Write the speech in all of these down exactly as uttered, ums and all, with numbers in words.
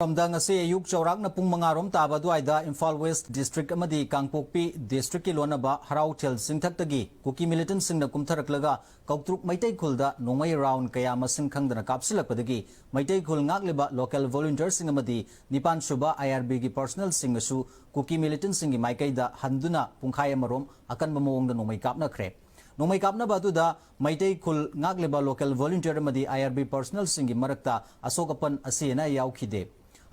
ꯃꯔꯣꯝꯗ, ꯉꯁꯤ ꯑꯌꯨꯛ ꯆꯥꯎꯔꯥꯛꯅ ꯄꯨꯡ ꯃꯉꯥ ꯔꯣꯝ ꯇꯥꯕ ꯑꯗꯨꯋꯥꯏꯗ ꯏꯝꯐꯥꯜ ꯋꯦꯁ ꯗꯤꯁꯇ꯭ꯔꯤꯛ ꯑꯃꯗꯤ ꯀꯥꯡꯄꯣꯛꯄꯤ ꯗꯤꯁꯇ꯭ꯔꯤꯛꯀꯤ ꯂꯣꯟꯅꯕ ꯍꯔꯥꯎꯊꯦꯜ ꯆꯤꯡꯊꯛꯇꯒꯤ ꯀꯨꯀꯤ ꯃꯤꯂꯤꯇꯦꯟꯠꯁꯤꯡꯅ ꯀꯨꯝꯊꯔꯛꯂꯒ ꯀꯧꯇ꯭ꯔꯨꯛ ꯃꯩꯇꯩ ꯈꯨꯜꯗ ꯅꯣꯡꯃꯩ ꯔꯥꯎꯟ ꯀꯌꯥ ꯃꯁꯤꯡ ꯈꯪꯗꯅ ꯀꯥꯞꯁꯤꯜꯂꯛꯄꯗꯒꯤ ꯃꯩꯇꯩ ꯈꯨꯜ ꯉꯥꯛꯂꯤꯕ ꯂꯣꯀꯦꯜ ꯚꯣꯂꯨꯟꯇꯤꯌꯔꯁꯤꯡ ꯑꯃꯗꯤ ꯅꯤꯄꯥꯟ ꯁꯨꯕ ꯑꯥꯏ ꯑꯥꯔ ꯕꯤꯒꯤ ꯄꯔꯁꯅꯦꯜꯁꯤꯡꯅꯁꯨ ꯀꯨꯀꯤ ꯃꯤꯂꯤꯇꯦꯟꯠꯁꯤꯡꯒꯤ ꯃꯥꯏꯀꯩꯗ ꯍꯟꯗꯨꯅ ꯄꯨꯡꯈꯥꯏ ꯑꯃꯔꯣꯝ ꯑꯀꯟꯕ ꯃꯑꯣꯡꯗ ꯅꯣꯡꯃꯩ ꯀꯥꯞꯅꯈ꯭ꯔꯦ꯫ ꯅꯣꯡꯃꯩ ꯀꯥꯞꯅꯕ ꯑꯗꯨꯗ ꯃꯩꯇꯩ ꯈꯨꯜ ꯉꯥꯛꯂꯤꯕ ꯂꯣꯀꯦꯜ ꯚꯣꯂꯨꯟꯇꯤꯌꯔ ꯑꯃꯗꯤ ꯑꯥꯏ ꯑꯥꯔ ꯕꯤ ꯄꯔꯁꯅꯦꯜꯁꯤꯡꯒꯤ ꯃꯔꯛꯇ ꯑꯁꯣꯛ ꯑꯄꯟ ꯑꯁꯤ ꯑꯅꯥ ꯌꯥꯎꯈꯤꯗꯦ꯫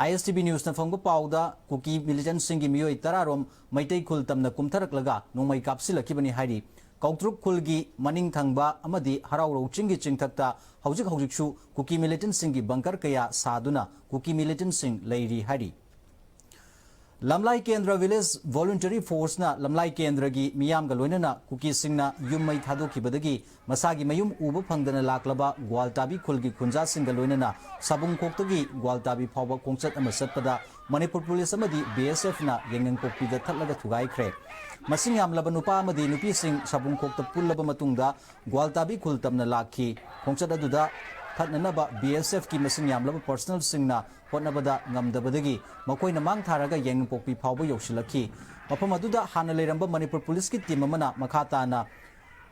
ꯑꯥꯏ ꯑꯦꯁ ꯇꯤ ꯚꯤ ꯅ꯭ꯌꯨꯁꯅ ꯐꯪꯕ ꯄꯥꯎꯗ ꯀꯨꯀꯤ ꯃꯤꯂꯤꯇꯦꯟꯠꯁꯤꯡꯒꯤ ꯃꯤꯑꯣꯏ ꯇꯔꯥ ꯔꯣꯝ ꯃꯩꯇꯩ ꯈꯨꯜ ꯇꯝꯅ ꯀꯨꯝꯊꯔꯛꯂꯒ ꯅꯣꯡꯃꯩ ꯀꯥꯞꯁꯤꯜꯂꯛꯈꯤꯕꯅꯤ ꯍꯥꯏꯔꯤ꯫ ꯀꯧꯇ꯭ꯔꯨꯛ ꯈꯨꯜꯒꯤ ꯃꯅꯤꯡ ꯊꯪꯕ ꯑꯃꯗꯤ ꯍꯔꯥꯎꯔꯧ ꯆꯤꯡꯒꯤ ꯆꯤꯡꯊꯛꯇ ꯍꯧꯖꯤꯛ ꯍꯧꯖꯤꯛꯁꯨ ꯀꯨꯀꯤ ꯃꯤꯂꯤꯇꯦꯟꯠꯁꯤꯡꯒꯤ ꯕꯪꯀꯔ ꯀꯌꯥ ꯁꯥꯗꯨꯅ ꯀꯨꯀꯤ ꯃꯤꯂꯤꯇꯦꯟꯠꯁꯤꯡ ꯂꯩꯔꯤ ꯍꯥꯏꯔꯤ꯫ ꯂꯝꯂꯥꯏ ꯀꯦꯟꯗ꯭ꯔ ꯚꯤꯂꯦꯖ ꯚꯣꯂꯨꯟꯇꯔꯤ ꯐꯣꯔꯁꯅ ꯂꯝꯂꯥꯏ ꯀꯦꯟꯗ꯭ꯔꯒꯤ ꯃꯤꯌꯥꯝꯒ ꯂꯣꯏꯅꯅ ꯀꯨꯀꯤꯁꯤꯡꯅ ꯌꯨꯝ ꯃꯩ ꯊꯥꯗꯣꯛꯈꯤꯕꯗꯒꯤ ꯃꯁꯥꯒꯤ ꯃꯌꯨꯝ ꯎꯕ ꯐꯪꯗꯅ ꯂꯥꯛꯂꯕ ꯒ꯭ꯋꯥꯜꯇꯥꯕꯤ ꯈꯨꯜꯒꯤ ꯈꯨꯟꯖꯥꯁꯤꯡꯒ ꯂꯣꯏꯅꯅ ꯁꯥꯕꯨꯡꯈꯣꯛꯇꯒꯤ ꯒ꯭ꯋꯥꯜꯇꯥꯕꯤ ꯐꯥꯎꯕ ꯈꯣꯡꯆꯠ ꯑꯃ ꯆꯠꯄꯗ ꯃꯅꯤꯄꯨꯔ ꯄꯨꯂꯤꯁ ꯑꯃꯗꯤ ꯕꯤ ꯑꯦꯁ ꯑꯦꯐꯅ ꯌꯥꯏꯉꯪꯄꯣꯛꯄꯤꯗ ꯊꯠꯂꯒ ꯊꯨꯒꯥꯏꯈ꯭ꯔꯦ꯫ ꯃꯁꯤꯡ ꯌꯥꯝꯂꯕ ꯅꯨꯄꯥ ꯑꯃꯗꯤ ꯅꯨꯄꯤꯁꯤꯡ ꯁꯥꯕꯨꯡꯈꯣꯛꯇ ꯄꯨꯜꯂꯕ ꯃꯇꯨꯡꯗ ꯒ꯭ꯋꯥꯜꯇꯥꯕꯤ ꯈꯨꯜ ꯇꯝꯅ ꯂꯥꯛꯈꯤ꯫ ꯈꯣꯡꯆꯠ ꯑꯗꯨꯗ ꯊꯠꯅꯅꯕ ꯕꯤ ꯑꯦꯁ ꯑꯦꯐꯀꯤ ꯃꯁꯤꯡ ꯌꯥꯝꯂꯕ ꯄꯔꯁꯅꯦꯜꯁꯤꯡꯅ ꯍꯣꯠꯅꯕꯗ ꯉꯝꯗꯕꯗꯒꯤ ꯃꯈꯣꯏꯅ ꯃꯥꯡ ꯊꯥꯔꯒ ꯌꯥꯏꯉꯪꯄꯣꯛꯄꯤ ꯐꯥꯎꯕ ꯌꯧꯁꯤꯜꯂꯛꯈꯤ꯫ ꯃꯐꯝ ꯑꯗꯨꯗ ꯍꯥꯟꯅ ꯂꯩꯔꯝꯕ ꯃꯅꯤꯄꯨꯔ ꯄꯨꯂꯤꯁꯀꯤ ꯇꯤꯝ ꯑꯃꯅ ꯃꯈꯥ ꯇꯥꯅ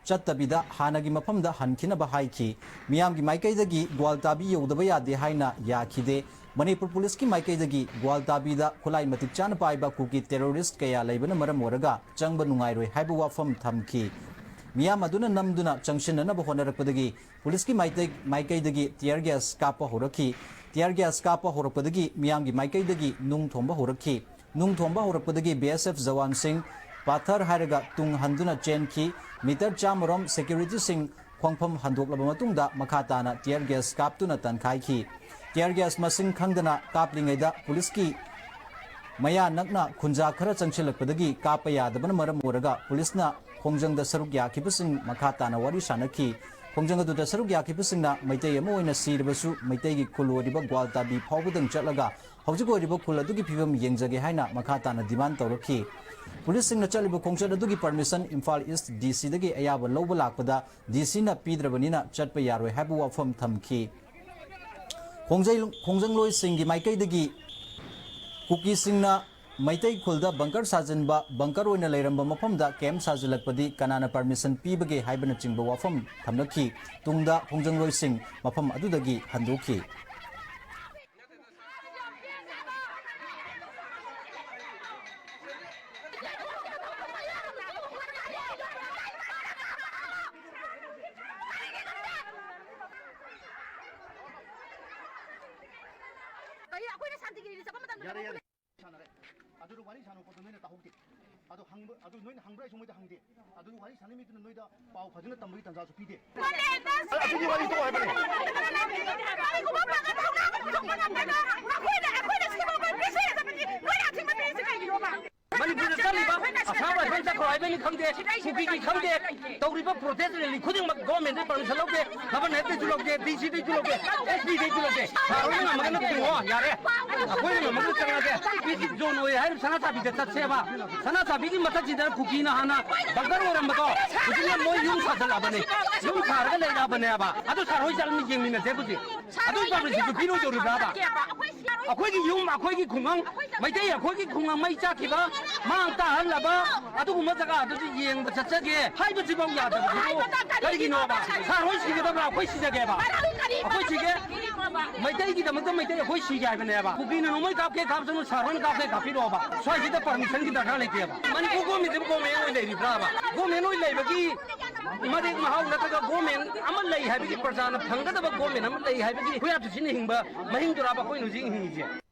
ꯆꯠꯇꯕꯤꯗ ꯍꯥꯟꯅꯒꯤ ꯃꯐꯝꯗ ꯍꯟꯈꯤꯅꯕ ꯍꯥꯏꯈꯤ꯫ ꯃꯤꯌꯥꯝꯒꯤ ꯃꯥꯏꯀꯩꯗꯒꯤ ꯒ꯭ꯋꯥꯜꯇꯥꯕꯤ ꯌꯧꯗꯕ ꯌꯥꯗꯦ ꯍꯥꯏꯅ ꯌꯥꯈꯤꯗꯦ꯫ ꯃꯅꯤꯄꯨꯔ ꯄꯨꯂꯤꯁꯀꯤ ꯃꯥꯏꯀꯩꯗꯒꯤ ꯒ꯭ꯋꯥꯜꯇꯥꯕꯤꯗ ꯈꯨꯠꯂꯥꯏ ꯃꯇꯤꯛ ꯆꯥꯅ ꯄꯥꯏꯕ ꯀꯨꯀꯤ ꯇꯦꯔꯣꯔꯤꯁ꯭ꯠ ꯀꯌꯥ ꯂꯩꯕꯅ ꯃꯔꯝ ꯑꯣꯏꯔꯒ ꯆꯪꯕ ꯅꯨꯡꯉꯥꯏꯔꯣꯏ ꯍꯥꯏꯕ ꯋꯥꯐꯝ ꯊꯝꯈꯤ꯫ ꯃꯤꯌꯥꯝ ꯑꯗꯨꯅ ꯅꯝꯗꯨꯅ ꯆꯪꯁꯤꯟꯅꯅꯕ ꯍꯣꯠꯅꯔꯛꯄꯗꯒꯤ ꯄꯨꯂꯤꯁꯀꯤ ꯃꯥꯏꯇꯩ-, ꯃꯥꯏꯀꯩꯗꯒꯤ tear gas ꯀꯥꯞꯄ ꯍꯧꯔꯛꯈꯤ꯫ Tear gas ꯀꯥꯞꯄ ꯍꯧꯔꯛꯄꯗꯒꯤ ꯃꯤꯌꯥꯝꯒꯤ ꯃꯥꯏꯀꯩꯗꯒꯤ ꯅꯨꯡ ꯊꯣꯝꯕ ꯍꯧꯔꯛꯈꯤ꯫ ꯅꯨꯡ ꯊꯣꯝꯕ ꯍꯧꯔꯛꯄꯗꯒꯤ B S F ꯖꯋꯥꯟꯁꯤꯡ ꯄꯥꯊꯔ ꯍꯥꯏꯔꯒ ꯇꯨꯡ ꯍꯟꯗꯨꯅ ꯆꯦꯟꯈꯤ꯫ ꯃꯤꯇꯔ ꯆꯥꯝꯃꯔꯣꯝ ꯁꯦꯀ꯭ꯌꯨꯔꯤꯇꯤꯁꯤꯡ ꯈꯣꯡꯐꯝ ꯍꯟꯗꯣꯛꯂꯕ ꯃꯇꯨꯡꯗ ꯃꯈꯥ ꯇꯥꯅ tear gas ꯀꯥꯞꯇꯨꯅ ꯇꯥꯟꯈꯥꯏꯈꯤ꯫ Tear gas ꯃꯁꯤꯡ ꯈꯪꯗꯅ ꯀꯥꯞꯂꯤꯉꯩꯗ ꯄꯨꯂꯤꯁꯀꯤ ꯃꯌꯥ ꯅꯛꯅ ꯈꯨꯟꯖꯥ ꯈꯔ ꯆꯪꯁꯤꯜꯂꯛꯄꯗꯒꯤ ꯀꯥꯞꯄ ꯌꯥꯗꯕꯅ ꯃꯔꯝ ꯑꯣꯏꯔꯒ ꯄꯨꯂꯤꯁꯅ ꯈꯣꯡꯖꯪꯗ ꯁꯔꯨꯛ ꯌꯥꯈꯤꯕꯁꯤꯡ ꯃꯈꯥ ꯇꯥꯅ ꯋꯥꯔꯤ ꯁꯥꯅꯈꯤ꯫ ꯈꯣꯡꯖꯪ ꯑꯗꯨꯗ ꯁꯔꯨꯛ ꯌꯥꯈꯤꯕꯁꯤꯡꯅ ꯃꯩꯇꯩ ꯑꯃ ꯑꯣꯏꯅ ꯁꯤꯔꯕꯁꯨ ꯃꯩꯇꯩꯒꯤ ꯈꯨꯜ ꯑꯣꯏꯔꯤꯕ ꯒ꯭ꯋꯥꯜꯇꯥꯕꯤ ꯐꯥꯎꯕꯗꯪ ꯆꯠꯂꯒ ꯍꯧꯖꯤꯛ ꯑꯣꯏꯔꯤꯕ ꯈꯨꯜ ꯑꯗꯨꯒꯤ ꯐꯤꯕꯝ ꯌꯦꯡꯖꯒꯦ ꯍꯥꯏꯅ ꯃꯈꯥ ꯇꯥꯅ demand ꯇꯧꯔꯛꯈꯤ꯫ ꯄꯨꯂꯤꯁꯁꯤꯡꯅ ꯆꯠꯂꯤꯕ ꯈꯣꯡꯆꯠ ꯑꯗꯨꯒꯤ permission Imphal East D C ꯗꯒꯤ ꯑꯌꯥꯕ ꯂꯧꯕ ꯂꯥꯛꯄꯗ D C ꯅ ꯄꯤꯗ꯭ꯔꯕꯅꯤꯅ ꯆꯠꯄ ꯌꯥꯔꯣꯏ ꯍꯥꯏꯕ ꯋꯥꯐꯝ ꯊꯝꯈꯤ꯫ ꯈꯣꯡꯖꯩ-, ꯈꯣꯡꯖꯪꯂꯣꯏꯁꯤꯡꯒꯤ ꯃꯥꯏꯀꯩꯗꯒꯤ ꯀꯨꯀꯤꯁꯤꯡꯅ ꯃꯩꯇꯩ ꯈꯨꯜꯗ ꯕꯪꯀꯔ ꯁꯥꯖꯤꯟꯕ, ꯕꯪꯀꯔ ꯑꯣꯏꯅ ꯂꯩꯔꯝꯕ ꯃꯐꯝꯗ ꯀꯦꯝꯞ ꯁꯥꯖꯤꯜꯂꯛꯄꯗꯤ ꯀꯅꯥꯅ ꯄꯔꯃꯤꯁꯟ ꯄꯤꯕꯒꯦ ꯍꯥꯏꯕꯅꯆꯤꯡꯕ ꯋꯥꯐꯝ ꯊꯝꯂꯛꯈꯤ꯫ ꯇꯨꯡꯗ ꯈꯣꯡꯖꯪꯂꯣꯏꯁꯤꯡ ꯃꯐꯝ ꯑꯗꯨꯗꯒꯤ ꯍꯟꯗꯣꯛꯈꯤ꯫ ꯀꯔꯤ ꯑꯩꯈꯣꯏꯅ ꯁꯥꯟꯇꯤꯒꯤꯔꯤꯗ ꯆꯠꯄ ꯃꯇꯝꯗ ꯌꯥꯔꯦ, ꯌꯥꯔꯦ꯫ ꯁꯥꯟꯅꯔꯦ꯫ ꯑꯗꯨꯗ ꯋꯥꯔꯤ ꯁꯥꯟꯅꯕ ꯈꯣꯠꯄ ꯅꯣꯏꯅ ꯇꯥꯍꯧꯗꯦ꯫ ꯑꯗꯨ ꯍꯪꯕ, ꯑꯗꯨ ꯅꯣꯏꯅ ꯍꯪꯕ꯭ꯔꯥ? ꯑꯩꯁꯨ ꯃꯣꯏꯗ ꯍꯪꯗꯦ꯫ ꯑꯗꯨ ꯋꯥꯔꯤ ꯁꯥꯟꯅꯃꯤꯗꯨꯅ ꯅꯣꯏꯗ ꯄꯥꯎ ꯐꯖꯅ ꯇꯝꯕꯒꯤ ꯇꯥꯟꯖꯥꯁꯨ ꯄꯤꯗꯦ꯫ ꯑꯗꯨꯒꯤ ꯋꯥꯔꯤ ꯇꯣꯛꯑꯣ ꯍꯥꯏꯕꯅꯦ꯫ ꯃꯅꯤꯄꯨꯔꯗ ꯆꯠꯂꯤꯕ ꯑꯁꯥꯝ ꯔꯥꯏꯐꯜ ꯆꯠꯈ꯭ꯔꯣ ꯍꯥꯏꯕꯅꯤ ꯈꯪꯗꯦ, ꯀꯨꯀꯤꯒꯤ ꯈꯪꯗꯦ, ꯇꯧꯔꯤꯕ ꯄ꯭ꯔꯣꯇꯦꯁ ꯔꯦꯂꯤ ꯈꯨꯗꯤꯡꯃꯛ ꯒꯣꯔꯃꯦꯟꯗ ꯄꯔꯃꯤꯁꯟ ꯂꯧꯗꯦ, ꯒꯚꯔꯅꯔꯗꯩꯁꯨ ꯂꯧꯗꯦ, ꯗꯤ ꯁꯤꯗꯩꯁꯨ ꯂꯧꯗꯦ, ꯑꯦꯁ ꯄꯤꯗꯩꯁꯨ ꯂꯧꯗꯦ꯫ ꯁꯥꯔ ꯍꯣꯏꯅ ꯉꯝꯃꯒꯅ ꯊꯤꯡꯉꯣ, ꯌꯥꯔꯦ꯫ ꯑꯩꯈꯣꯏꯅ ꯉꯝꯃꯒꯅ ꯆꯪꯉꯒꯦ꯫ ꯄꯤꯁ ꯖꯣꯟ ꯑꯣꯏ ꯍꯥꯏꯔ ꯁꯅꯥ ꯆꯥꯕꯤꯗ ꯆꯠꯁꯦꯕ꯫ ꯁꯅꯥ ꯆꯥꯕꯤꯒꯤ ꯃꯊꯛꯁꯤꯗ ꯀꯨꯀꯤꯅ ꯍꯥꯟꯅ ꯕꯪꯀꯔ ꯑꯣꯏꯔꯝꯕꯗꯣ ꯍꯧꯖꯤꯛꯅ ꯃꯣꯏ ꯌꯨꯝ ꯁꯥꯖꯜꯂꯛꯑꯕꯅꯦ꯫ ꯌꯨꯝ ꯁꯥꯔꯒ ꯂꯩꯔꯛꯑꯕꯅꯦꯕ꯫ ꯑꯗꯨ ꯁꯥꯔ ꯍꯣꯏ ꯆꯠꯂ ꯌꯦꯡꯃꯤꯟꯅꯁꯦ ꯍꯧꯖꯤꯛ꯫ ꯑꯗꯨꯒꯤ ꯄꯥꯔꯃꯤꯁꯟꯗꯨ ꯄꯤꯔꯣꯏꯗꯧꯔꯤꯕ꯭ꯔꯥꯕ? ꯑꯩꯈꯣꯏꯒꯤ ꯌꯨꯝ, ꯑꯩꯈꯣꯏꯒꯤ ꯈꯨꯡꯒꯪ, ꯃꯩꯇꯩ ꯑꯩꯈꯣꯏꯒꯤ ꯈꯨꯡꯒꯪ ꯃꯩ ꯆꯥꯛꯈꯤꯕ, ꯃꯥꯡ ꯇꯥꯍꯜꯂꯕ, ꯑꯗꯨꯒꯨꯝꯕ ꯖꯒꯥꯗꯨꯗ ꯌꯦꯡꯕ ꯆꯠꯆꯒꯦ ꯍꯥꯏꯕꯁꯤꯐꯥꯎ ꯌꯥꯗꯕꯁꯤꯕꯨ ꯀꯔꯤꯒꯤꯅꯣꯕ? ꯁꯥꯔ ꯍꯣꯏ ꯁꯤꯒꯗꯕ꯭ꯔꯥ? ꯑꯩꯈꯣꯏ ꯁꯤꯖꯒꯦꯕ? ꯑꯩꯈꯣꯏ ꯁꯤꯒꯦ? ꯃꯩꯇꯩꯒꯤꯗꯃꯛꯇ ꯃꯩꯇꯩ ꯑꯩꯈꯣꯏ ꯁꯤꯒꯦ ꯍꯥꯏꯕꯅꯦꯕ꯫ ꯀꯨꯀꯤꯅ ꯅꯣꯡꯃꯩ ꯀꯥꯞꯀꯦ ꯀꯥꯞꯁꯅꯨ, ꯁꯥꯔ ꯍꯣꯏꯅ ꯀꯥꯞꯀꯦ ꯀꯥꯞꯄꯤꯔꯛꯑꯣꯕ꯫ ꯁ꯭ꯋꯥꯏꯁꯤꯗ ꯄꯥꯔꯃꯤꯁꯟꯒꯤ ꯗꯔꯀꯥꯔ ꯂꯩꯇꯦꯕ꯫ ꯃꯅꯤꯄꯨꯔ ꯒꯣꯔꯃꯦꯟꯁꯤꯕꯨ ꯒꯣꯔꯃꯦꯟ ꯑꯣꯏꯅ ꯂꯩꯔꯤꯕ꯭ꯔꯥꯕ? ꯒꯣꯔꯃꯦꯟ ꯑꯣꯏꯅ ꯂꯩꯕꯒꯤ ꯃꯔꯦꯛ ꯃꯍꯥꯎ ꯅꯠꯇ꯭ꯔꯒ ꯒꯣꯔꯃꯦꯟ ꯑꯃ ꯂꯩ ꯍꯥꯏꯕꯒꯤ, ꯄ꯭ꯔꯖꯥꯅ ꯐꯪꯒꯗꯕ ꯒꯣꯔꯃꯦꯟ ꯑꯃ ꯂꯩ ꯍꯥꯏꯕꯒꯤ ꯈꯨꯌꯥꯠ ꯊꯨꯠꯁꯤꯟꯅ ꯍꯤꯡꯕ ꯃꯍꯤꯡꯗꯨꯔꯥꯕ ꯑꯩꯈꯣꯏꯅ ꯍꯧꯖꯤꯛ ꯍꯤꯡꯉꯤꯁꯦ?